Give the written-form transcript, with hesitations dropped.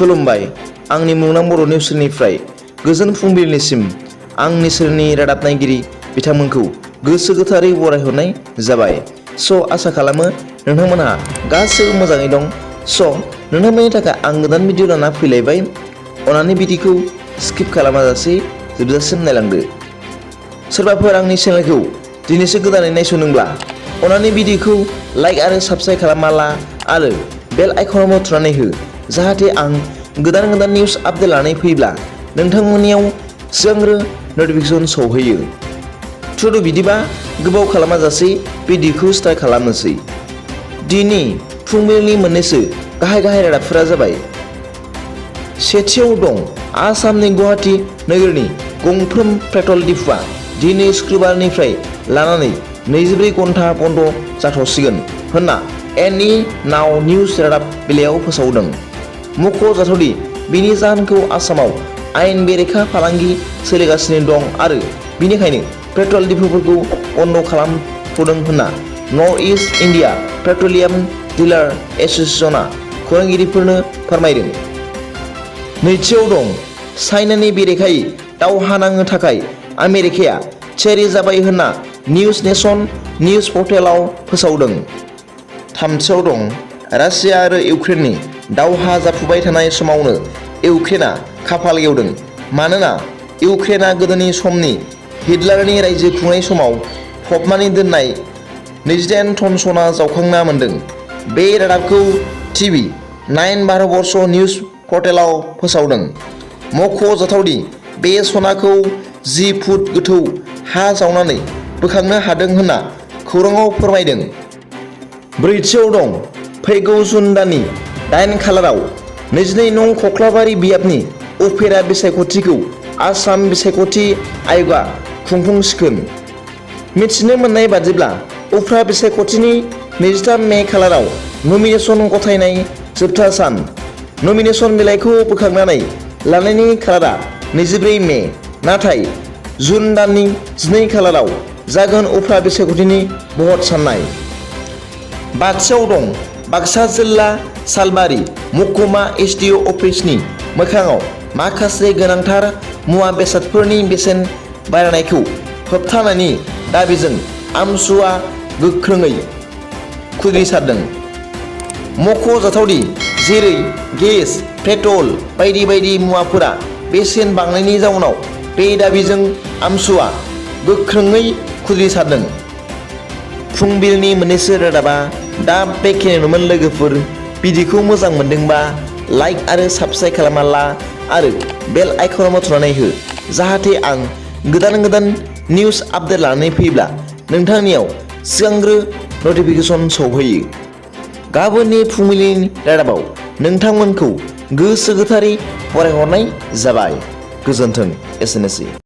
खुलुमबाय आंनि मुलुगनां बर' निउसनिफ्राय गोजोन फुंबिलिनिसिम आं निसोरनि रादाब नायगिरि बिथांमोनखौ गोसो गोथारै बरायहरनाय जाबाय। आसा खालामो नोंथांमोनहा गासैबो मोजाङै दं। नोंथांमोननि थाखाय आं गोदान भिडिअ लाना फैलायबाय। अन्नानै भिडिअखौ स्किप खालामाजासे जोबजासिम नायलांदो। सोरबाफोर आंनि चेनेलखौ दिनैसो गोदानै नायसंदोंब्ला अन्नानै भिडिअखौ लाइक आरो साबस्क्राइब खालामना आरो बेल आइकनाव थुनानै हो, जाहाथे आं गोदान निउस आपडेट लानानै फैब्ला नोंथांमोननियाव सिगांग्रो नटिफिकेसन सौहैयो। बिदिबा गोबाव खालामाजासे भिडिअखौ स्टार्ट खालामनोसै। दिनै फुंबिलिनि मोननैसो गाहाय रादाबफोरा जाबाय। सेथियाव दं आसामनि गुवाहाटी नोगोरनि गंफ्रोम पेट्रल डिपुआ दिनै शुक्रबारनिफ्राय लानानै 24 घन्टा बन्द जाथ'सिगोन होनना एनइ नाउ निउज रादाब बिलाइयाव फोसावदों। मख'जाथावदि बेनि जाहोनखौ आसामाव आयेन बेरेखा फालांगि सोलिगासिनो दं आरो बेनिखायनो पेट्रल डिपुफोरखौ बन्द खालामथ'दों होनना north east India petroleum dealer एस'सिएशनआ खौरांगिरिफोरनो फोरमायदों। नैथियाव दं चाइनानि बेरेखायै दावहा नांनो थाखाय आमेरिकाया थियारि जाबाय होनना निउज नेशन निउज पर्टेलाव फोसावदों। थामथियाव दं रासिया आरो इउक्रेननि दावहा जाफुबाय थानाय समावनो इउक्रेना खाफाल गेवदों, मानोना इउक्रेना गोदोनि समनि हिटलारनि रायजो खुंनाय समाव फबनानै दोननाय 28 टन सना जावखांना मोनदों। बे रादाबखौ टिभि 9 भारतबर्ष निउज पर्टेलाव फोसावदों। मख'जाथावदि बे सनाखौ 10 फुट गोथौ हा जावनानै बोखांनो हादों होनना खौराङाव फोरमायदों। ब्रैथियाव दं फैगौ जुन दाननि 8 खालाराव 22 नं खख्लाबारि बियाबनि उफेरा बिसायख'थिखौ आसाम बिसायख'थि आय'गआ खुंफुंसिगोन। मिथिनो मोननाय बादिब्ला उफ्रा बिसायख'थिनि 23 मे खालाराव नमिनेशन गथायनाय जोबथा सान। नमिनेशन बिलाइखौ बोखांनानै लानायनि खालारा 24 मे, नाथाय जुन दाननि 12 खालाराव जागोन उफ्रा बिसायख'थिनि भट साननाय। बाक्सायाव दं बाक्सा जिल्ला सालबारि महकुमा एसडिअ अफिसनि मोखाङाव माखासे गोनांथार मुवा बेसादफोरनि बेसेन बारायनायखौ होबथानायनि दाबिजों आमसुआ गोख्रोङै खुद्रिसारदों। मख'जाथावदि जेरै गेस, पेट्रल बायदि मुवाफोरा बेसेन बांनायनि जाउनाव बे दाबिजों आमसुआ गोख्रोङै खुद्रिसारदों। फुंबिलिनि मोननैसो रादाबा दा बेखिनियानोमोन लोगोफोर। भिडिअखौ मोजां मोनदोंबा लाइक आरो साबस्क्राइब खालामना आरो बेल आइकनाव थुनानै हो, जाहाथे आं गोदान निउस आपडेट लानानै फैब्ला नोंथांनियाव सिगांग्रो नटिफिकेसन सौहैयो। गाबोननि फुंबिलिनि रादाबाव नोंथांमोनखौ गोसो गोथारै फरायहरनाय जाबाय। गोजोन्थों। एसेनोसै।